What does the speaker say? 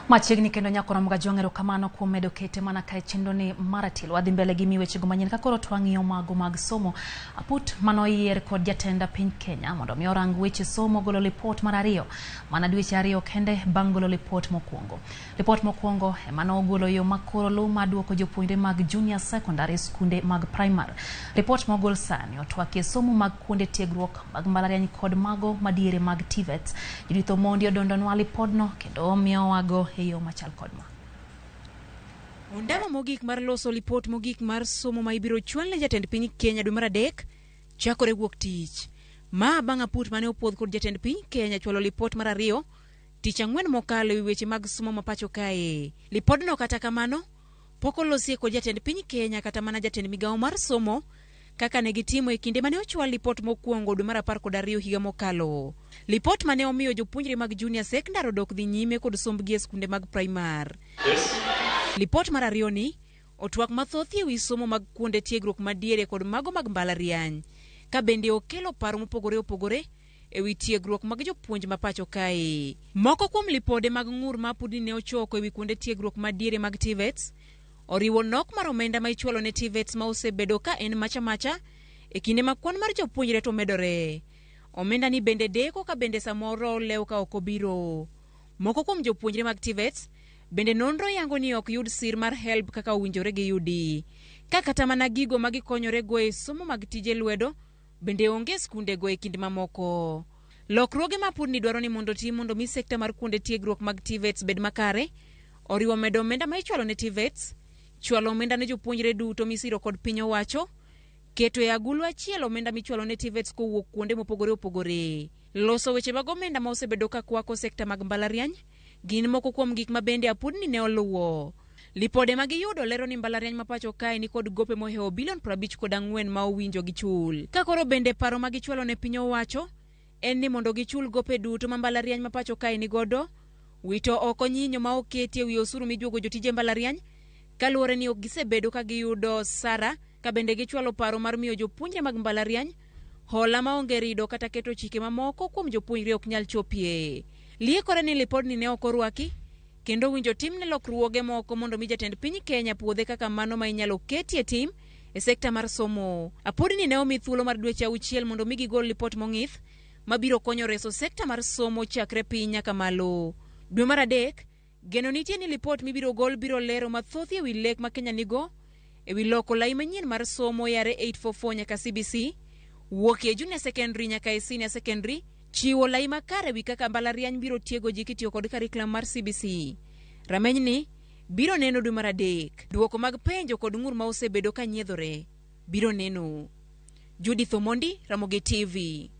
Machiegni kendo nyako Ramogi Ajwang', erokamano kuom medo kete mana kae chenro ni mar atielo. Wadhi mbele gi mi wechego manyien ka koro twang'iyo mago mag somo. Aput manoyier kod jatend piny Kenya mondo mi orang weche somo golo lipot mar ariyo mana dweche 2 kende bang' golo lipot mokwongo. Lipot mokwongo ema nogolo yo makoro luw mar duoko jopuonjre mag junior secondary skunde mag primar. Lipot mogol sani otwakie somo mag kuonde tiegruok mag mbalariany kod mago madiere mag TVETs. Judith Omondi odondonwa lipodno kendo omiyowago e yo machal kod ma. Ondamo mogik mar loso lipot mogik mar somo ma ibiro chwal ne jatend piny Kenya dwe mar 3 chakore wuok tich. Ma bang' aput mane opuodh kod jatend piny Kenya chwalo lipot mar 2 tich ang'wen mokalo ewi weche mag somo ma pacho kae. Lipodno kata kamano pok olosie kod jatend piny Kenya kata mana jatend migawo mar somo kaka ne gitimo e kinde mane ochwal lipot mokwongo dwe mar 12 higa mokalo. Lipot mane omiyo jopuonjre mag junior secondary odok dhi nyime kod sombgi e skunde mag primar. Lipot mar 2 ni otwak mathoth ewi somo mag kuonde tiegruok madiere kod mago mag mbalariany, ka bende okelo paro mopogore opogore ewi tiegruok mag jopuonj ma pacho kae. Moko kuom lipode mag ng'ur ma apudni ne ochoko ewi kuonde tiegruok madiere mag TVETs oriwo nok mar omenda ma ichwalo ne TVETs ma osebedo ka en macha macha e kinde ma kwan mar jopuonjre to medore. Omenda ni bende deko ka bende samoro lew ka ok obiro. Moko kuom jopuonjre mag TVETs bende nonro yango ni ok yud sir mar HELB kaka owinjore giyudi. Ka kata mana gigo ma gikonyore go e somo mag tije lwedo bende onge skundego e kind mamoko. Lokruoge ma apudni dwaro ni mondo otim mondo mi sekta mar kuonde tiegruok mag TVETs bed makare oriwo medo omenda ma ichwalo ne TVETs, chwalo omenda ne jopuonjre duto misiro kod piny owacho, keto e agulu achiel omenda michwalo ne TVETs kowuok kuonde mopogore opogore, loso weche mag omenda ma osebedo ka kwako sekta mag mbalariany gin moko kuom gik ma bende apudni ne oluwo. Lipode ma giyudo lero ni mbalariany ma pacho kae ni kod gope mohewo bilion 54 ma owinjo gichul. Ka koro bende paro ma gichwalo ne piny owacho en ni mondo gichul gope duto ma mbalariany ma pacho kae ni godo, wito oko nyinyo ma oketi ewi osuru mijuogo jotije mbalariany kaluwore ni ok gisebedo ka giyudo sara, ka bende gichwalo paro mar miyo jopuonjre mag mbalariany hola maonge rido kata keto chike mamoko kuom jopuonjre ok nyal chopie. Liekore ni lipodni ne ok orwaki kendo winjo timne lokruoge moko mondo mi jatend piny Kenya puodhe kaka mano ma inyalo ketie tim e sekta mar somo. Apodni ne omi thuolo mar dweche 6 mondo mi gigol lipot mong'ith mabiro konyo reso sekta mar somo chakre piny nyaka malo. Dwe mar 3, geno nitie ni lipot mibiro gol biro lero mathoth ewi lek ma Kenya nigo ewi loko lai manyien mar somo yare 844 nyaka CBC, wuok e junior secondary nyaka e senior secondary, chiwo lai makare ewi kaka mbalariany biro tiego ji kitiyo kod curriculum mar CBC. Rameny ni biro neno dwe mar 3. Duoko mag penjo kod ng'ur ma osebedo ka nyiedhore biro neno. Judith Omondi, Ramogi TV.